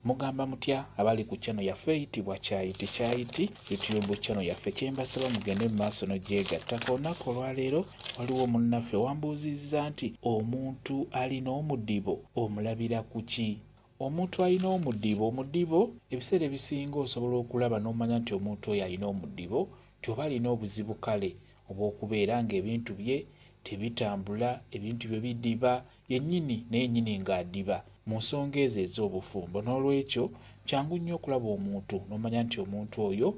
Mugamba mutya abali ku channel yaffe eyitibwa Kyayiti Kyayiti YouTube channel yaffe? Kyembasaba mugende mu maaso n'ogyegattako. Olunaku olwaleero waliwo munnaffe wambuuzizza nti omuntu alina omudibo omulabira ku ki? Omuntu alina omudibo, omudibo ebiseera ebisinga osobola okulaba n'omanya nti omuntu oyo alina omudibo, nti oba alina obuzibu kale obw'okubeera ng'ebintu bye tebitambula, ebintu bye bidiba yennyini naye nnyini ng'adiba mu nsonga ezo ez'obufumbo. N'olwekyo kyangu nnyo okulaba omuntu n'omanya nti omuntu oyo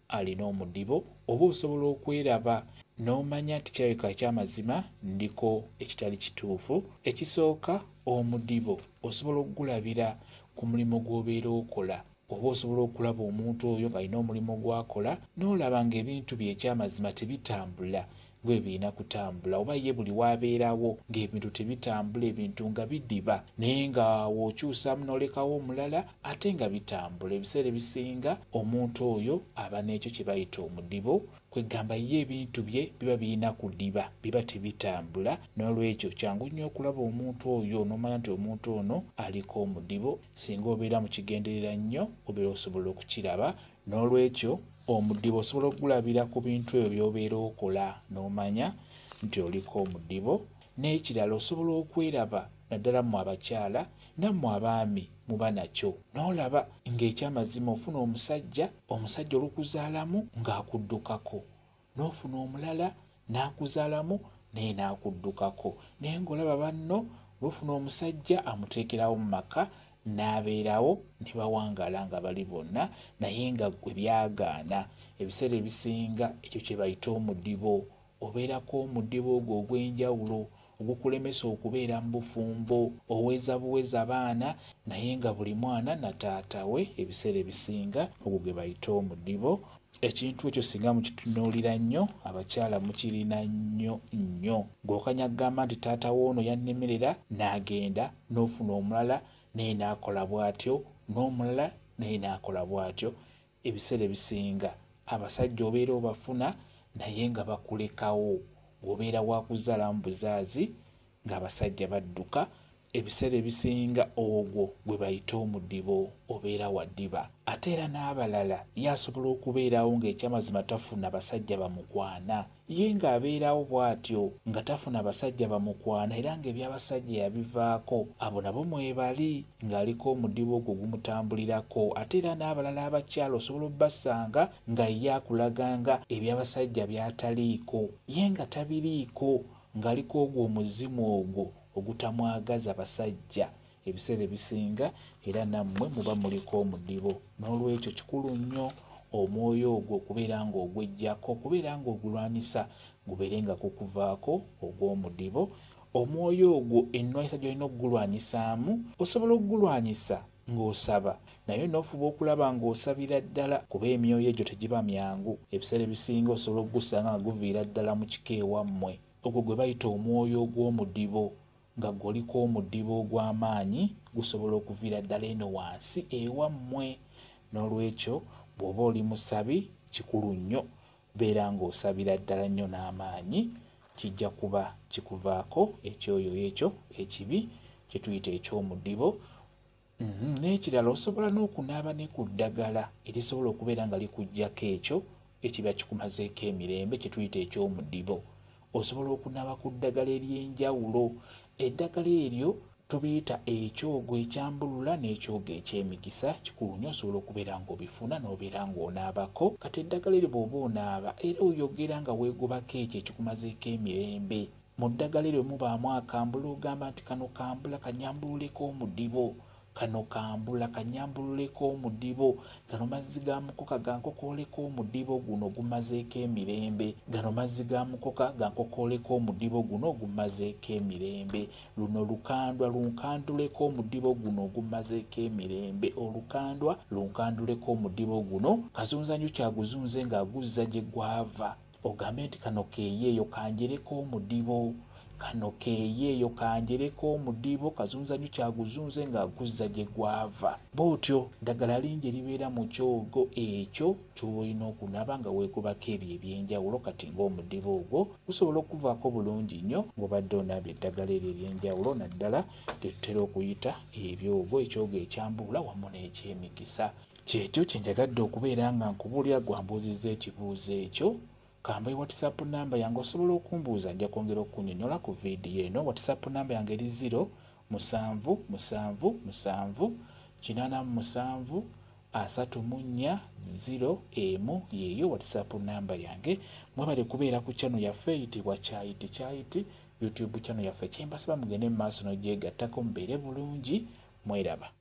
alina omudibo, oba osobola okweraba n'omanya nti kirabika ekyamazima ndiko ekitali kituufu. Ekisooka, omudibo osobola okugulabira ku mulimu gw'obeera okola, oba osobola okulaba omuntu oyo ng'alina omulimu gw'akola n'olaba ng'ebintu bye ekyamazima tebitambula gwe birina kutambula, oba ye buli w'abeerawo ng'ebintu tebitambula, ebintu nga bidiba, naye nga w'okyusaamu n'olekawo omulala ate nga bitambula. Ebiseera ebisinga omuntu oyo aba n'ekyo kye bayita omudibo, kwegamba ye ebintu bye biba birina kudiba, biba tebitambula. N'olwekyo kyangu nnyo okulaba omuntu oyo n'omanya nti omuntu ono aliko omudibo. Singa obeera mu kigenderera nnyo obeera osobola okukiraba. N'olwekyo omudibo osobola okugulabira ku bintu ebyo by'obeera okola n'omanya nti oliko omudibo. N'ekirala osobola okweraba, naddala mmwe abakyala nammwe abaami muba nakyo, n'olaba ng'ekyamazima ofuna omusajja, omusajja olukuzaalamu ng'akuddukako, n'ofuna omulala n'akuzaalamu naye n'akuddukako, naye ng'olaba banno lw'ofuna omusajja amuteekerawo mu maka n'abeerawo ne bawangaala nga bali bonna, naye nga ggwe byagaana. Ebiseera ebisinga ekyo kye bayita omudibo. Obeerako omudibo ogwo ogw'enjawulo ogukulemesa okubeera mu bufumbo, oweza buweza baana naye nga buli mwana na taata we. Ebiseera ebisinga ogwo gwe bayita omudibo. Ekintu ekyo singa mukitunuulira nnyo, abakyala mukirina nnyo nnyo. Gw'okanya kugamba nti taata w'ono yannemerera n'agenda, n'ofuna omulala naye n'akola bw'atyo, n'omulala naye n'akola bw'atyo. Ebiseera ebisinga abasajja obeera obafuna naye nga bakulekawo, ng'obeera wakuzaalamu buzaazi ng'abasajja badduka. Ebiseera ebisinga ogwo gwe bayita omudibo, obeera wadiba. Ate era n'abalala ye asobola okubeerawo ng'ekyamazima tafuna basajja bamukwana, ye ng'abeerawo bw'atyo nga tafuna basajja bamukwana era ng'ebyabasajja yabivaako. Abo nabo mwebali ng'aliko omudibo ogwo gumutambulirako. Ate era n'abalala abakyala osobola obbasanga nga ye akulaganga ebyabasajja by'ataliiko, ye nga tabiriiko, ng'aliko ogwo omuzimu ogwo ogutamwagaza basajja. Ebiseera ebisinga era nammwe muba muliko omudibo. N'olwekyo kikulu nnyo omwoyo ogwo okubeera ng'ogweggyako, okubeera ng'ogulwanisa gubeere nga gukuvaako ogw'omudibo. Omwoyo ogwo ennwanyisa gy'olina okugulwanyisaamu, osobola okugulwanyisa ng'osaba, naye n'ofuba okulaba ng'osabira ddala, kuba emyoyo egyo tegiba myangu. Ebiseera ebisinga osobola okugusanga nga guviira ddala mu kika ewammwe. Ogwo gwe bayita omwoyo ogw'omudibo, nga gw'oliko omudibo ogw'amaanyi, gusobola okuviira ddala eno wansi ewammwe. N'olwekyo bw'oba oli musabi, kikulu nnyo beera ng'osabira ddala nnyo n'amaanyi, kijja kuba kikuvaako ekyoyo ekyo ekibi kye tuyita eky'omudibo. N'ekirala osobola n'okunaaba ne ku ddagala erisobola okubeera nga likuggyako ekyo ekiba kikumazeeko emirembe kye tuyita eky'omudibo. Osobola okunaaba ku ddagala ery'enjawulo. Eddagala eryo tubiyita ekyogo ekyambulula n'ekyogo eky'emikisa. Kikulu nnyo osobola okubeera ng'obifuna n'obeera ng'onaabako. Kati eddagala eryo bw'oba onaaba era oyogera nga weegobako ekyo ekikumazeeko emirembe. Mu ddagala eryo mubaamu akambula, ogamba nti kano kambula kanyambululeko omudibo, kano kambula kanyambululeko omudibo, gano mazzi ga mukoka gankokooleko omudibo guno gumazeeko emirembe, gano mazzi ga mukoka gankokooleko omudibo guno gumazeeko emirembe, luno lukandwa lunkanduleko omudibo guno gumazeeko emirembe, olukandwa lunkanduleko omudibo guno. Kazunzanyu kyaguzunze ng'aguzza gye gwava, ogambe nti kano keeyeeyo kanjereko omudibo, Kano keeyeeyo kanjereko omudibo kazunza nnyo kyaguzunze ng'aguzza gye gwava. Bw'otyo ddagala lingi eribeera mu kyogo ekyo ky'oba olina okunaaba nga weekubako ebyo eby'enjawulo. Kati ng'omudibo ogwo gusobola okukuvaako bulungi nnyo ng'obadde onaabye eddagala eryo ery'enjawulo, naddala lye tutera okuyita ebyogo, ekyogo ekyambuula wamu n'ekyemikisa. Kyekyo kye njagadde okubeera nga nkubuulira gw'ambuuzizza ekibuuzo ekyo. Kambawe WhatsApp namba yange osobola okumbuuza nja kwongera okukunyonyola ku vidiyo eno. WhatsApp namba yange eri 0 7 7 7 87 34 0 1 yeeyo WhatsApp namba yange. Mwebale kubeera ku channel yaffe eyitibwa Kyayiti Kyayiti YouTube channel yaffe. Kyembasaba mugende mu maaso n'ogyegattako mubeere bulungi mweraba.